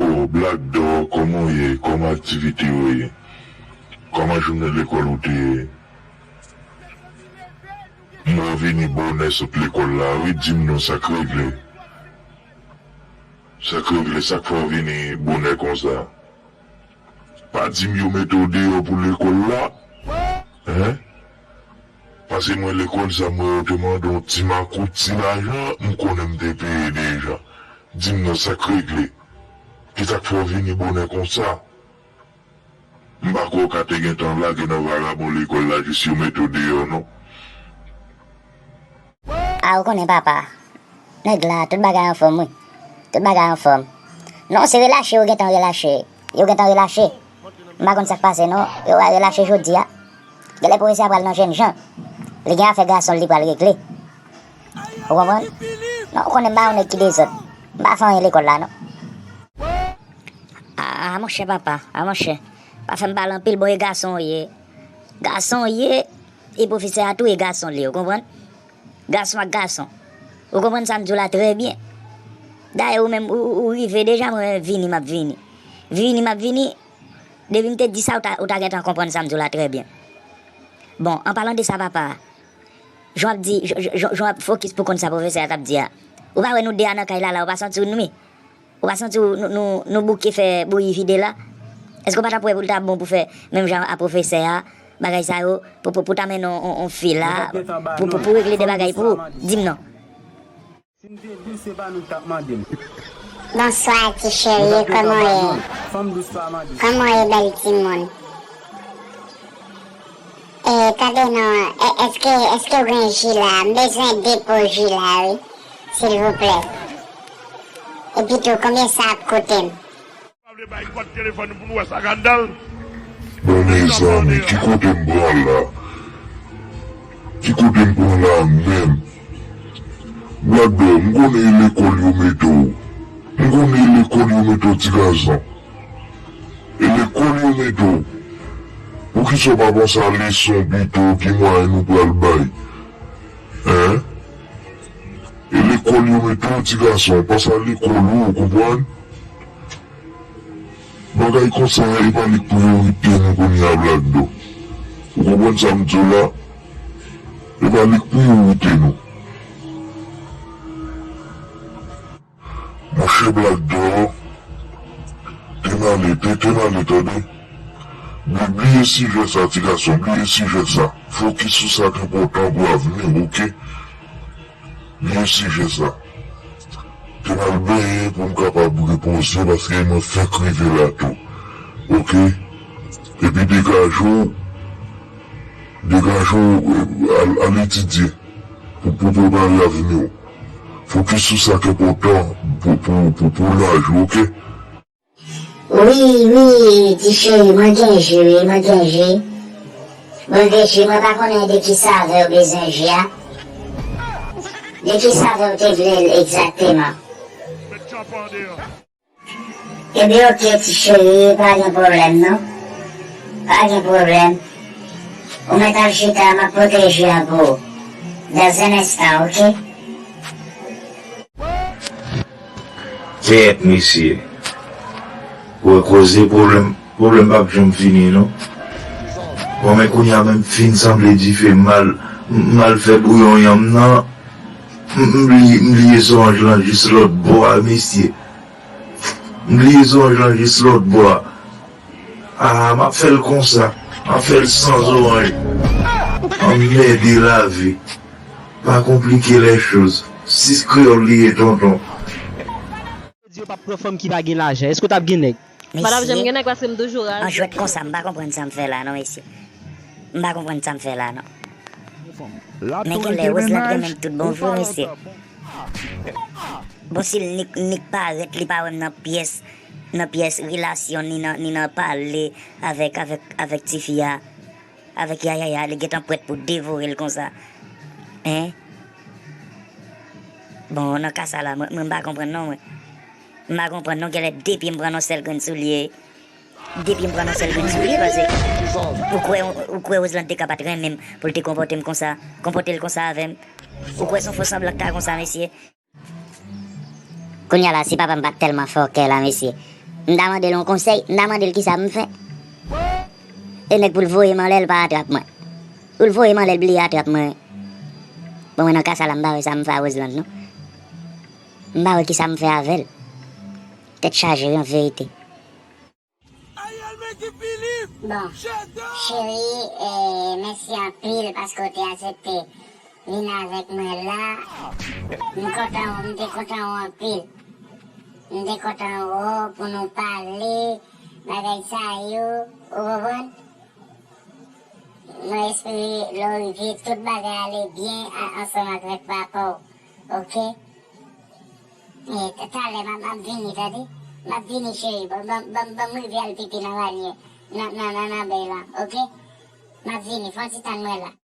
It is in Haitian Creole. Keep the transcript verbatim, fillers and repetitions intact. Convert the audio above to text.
Oh, Black Dog, kòman w ye? Kòman aktivite yo ye? Kòman jounen lekòl ou te ye? M wè w vini bonè sot lekòl la, wi, di m non sa k regle. Sa k regle, sa k fè w vini bonè konsa? Pa di m yo mete w deyò pou lekòl la? Hen? Paske mwen lekòl sa m wè yo te mande yon ti makout ti lajan, m konnen m te peye deja. Di m non sa k regle? Kisa k fè w vini bonè konsa? M pa kwè w ka te gentan lage nan vagabon lekòl la jis yo mete w deyò non. A ou konnen papa. Nèg la, tout bagay anfòm wi. Tout bagay anfòm. Non, se relache yo gentan relache. Yo gentan relache. M pa konn sa k pase non. Yo va relache jodi a. Genlè pwofesè a pral nan jènjan. Li gen afè gason l li pral regle. Ou konprann? Non, ou konnen m pa yon nèg ki dezòd. M pa fè anyen lekòl la non. A, a, monchè papa, a, monchè. Pa fè m pale anpil, bon, e gason w ye. Gason w ye, e pwofesè a tou e gason l ye, ou konprann? Gason ak gason. Ou konprann sa m di w la trè byen. Dayè, ou menm, ou, ou, ou rive deja, mwen menm vini, m ap vini. Vini, m ap vini. Depi m te di sa, ou ta, ou ta gentan konprann sa m di w la trè byen. Bon, an palan de sa, papa, jan w ap di, jan, jan, jan w ap fokis pou konn sa pwofesè a t ap di a. Ou pa wè nou de a nan kay la, la, ou pa santi w nou mi? Ou pa santi w nou, nou, nou bouke fè bouyi vide la? Èske w pa t ap wè pou l ta bon pou fè menm jan a pwofesè a, bagay sa yo, pou, pou, pou ta mennen on, on, on fi la, pou, pou, pou regle de bagay pou ou? Di m non. Si m te di l, se pa nou k t ap mande l. Bonswa, ti cheri, kòman w ye? Fanm dous pa mande. Kòman w ye, bèl timoun? E, tande non, e, èske, èske w gen ji la? M bezwen de po ji la, wi, silvouplè. Epi tou, konbyen sa ap koute m? Pa vle bay kòd telefòn nou pou nou wè sa k anndan l. Bon, mezanmi, ki kote m pran la? Ki kote m pran la menm? Black Dog, m konnen e lekòl yo mete w. M konnen e lekòl yo mete w, ti gason. E lekòl yo mete w. Poukisa w pa panse a leson pito, ki mwayen nou pral bay? Hen? E lekòl yo mete w, ti gason, panse a lekòl ou, ou konprann? Bagay konsa, e pa li k priyorite nou kounye a, Black Dog. Ou konprann sa m di w la? E pa li k priyorite nou. Monchè Black Dog, te m ale, te, te m ale, tande. Bli-, bliye sijè sa, ti gason, bliye sijè sa. Fokis sou sa k enpòtan pou avni w, oke? Bliye sijè sa. Te m al benyen pou m kapab repoze, paske mwen fenk rive la tou. Oke? Epi degaje w, degaje w, al, al etidye. Pou, pou prepare avni w. Fokis sou sa k enpòtan pou, pou, pou, pou laj ou, oke? Wi, wi, ti cheri, mwen gen ji, wi, mwen gen ji. Mwen gen ji, mwen pa konnen de ki savè w bezwen ji a. De ki savè w te vle l egzakteman? Ebyen, oke, ti cheri, pa gen pwoblèm, non. Pa gen pwoblèm. Ou mèt al chita, m ap pote ji a pou ou. Dans un instant, oke? Kèt, mesye. Ou wè koze pwoblèm, pwoblèm p ap janm fini, non. Bon, men kounye a menm fin sanble dife, m al, m al fè bouyon yanm nan, m, m bliye, m bliye zoranj lan jis lòt bò a, mesye. M bliye zoranj lan jis lòt bò a. Ah, m ap fè l konsa. M ap fè l san zoranj. Anmède lavi. Pa konplike lè choz. Si kreyòl li ye, tonton. Di yo p ap pran fanm ki pa gen lajan. Èske w t ap gen nèg? M pa t ap janm gen nèg paske m toujou raje. An jwèt konsa, m pa konprann sa m fè la, non, mesye. M pa konprann sa m fè la, non. Men genlè Roseland renmen m tout bon vre, mesye. Bon, si l nik, nik parèt, li pa wè m nan pyès, nan pyès relasyon, ni nan, ni nan pale avèk, avèk, avèk tifi a, avèk Yayaya, li gentan prèt pou devore l konsa. Hein? Bon, nan ka sa la, mwen, mwen m pa konprann non, mwen. M pa konprann non, genlè de pye m pran nan sèl grenn soulye. De pye m pran nan sèl grenn soulye, paske ou kwè, ou kwè Roseland te ka pa t renmen m pou l te konpòte m konsa, konpòte l konsa avè m? Ou kwè se yon fo sanblan k ta konsa, mesye? Kounye a la, si papa m pa t tèlman fòkè la, mesye, m ta mande l yon konsèy, m ta mande l kisa m fè. E nèg pou l voye m anlè, l pa atrap mwen. Pou l voye m anlè, l bliye atrap mwen. Bon, mwen nan ka sa la, m pa wè sa m fè a Roseland, non. M pa wè kisa m fè avè l. Tèt chaje, wi, an verite. Bon, cheri, eh, mèsi anpil paske w te aksepte vin avèk mwen la. M kontan, m te kontan w anpil. M te kontan w pou nou pale bagay sa yo, ou konprann? Mwen espere lè w rive, tout bagay ale byen a-, ansanm avèk papa w, oke? E, t-, talè, m ap, m ap vini, tande? M ap vini, cheri. Ban, ban, ban, ban m rive al pipi nan banyè, nan, nan, nan, nan bèy la, oke? M ap vini, fè yon ti tann mwen la.